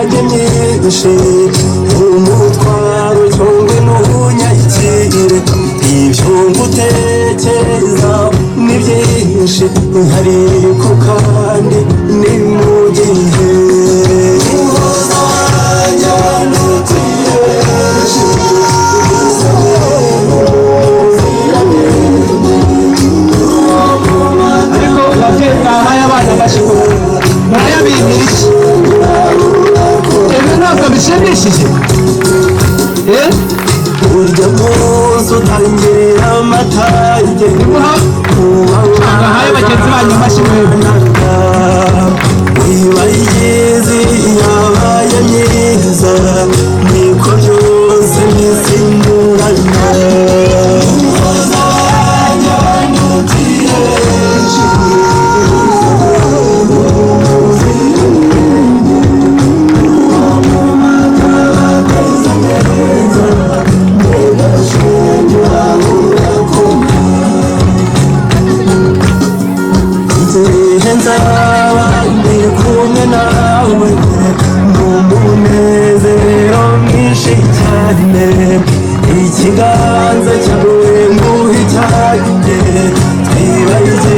yanjye myinshi, umutwaro cyongwe n'unyakire. Ibyo ngutekereza ni byinshi, ariko kandi ni mu gihe. Umuhoza wanjye ndutiye benshi. Ariko ababyeyi mwahaye abana amashyi, murayabimira iki? Ibi ntabwo bishimishije, eh? Urya munsi utangirira amatage. Nimuha mwahaye bagenzi banyu amashyi mwebwe. Iba yigize yabaye myiza, niko byose bisimburana. Umuhoza wanjye ndutiye benshi. Igihe nzaba ndi kumwe nawe mu munezero mwinshi cyane, ikiganza cyawe nguhe icyanjye, twibagize.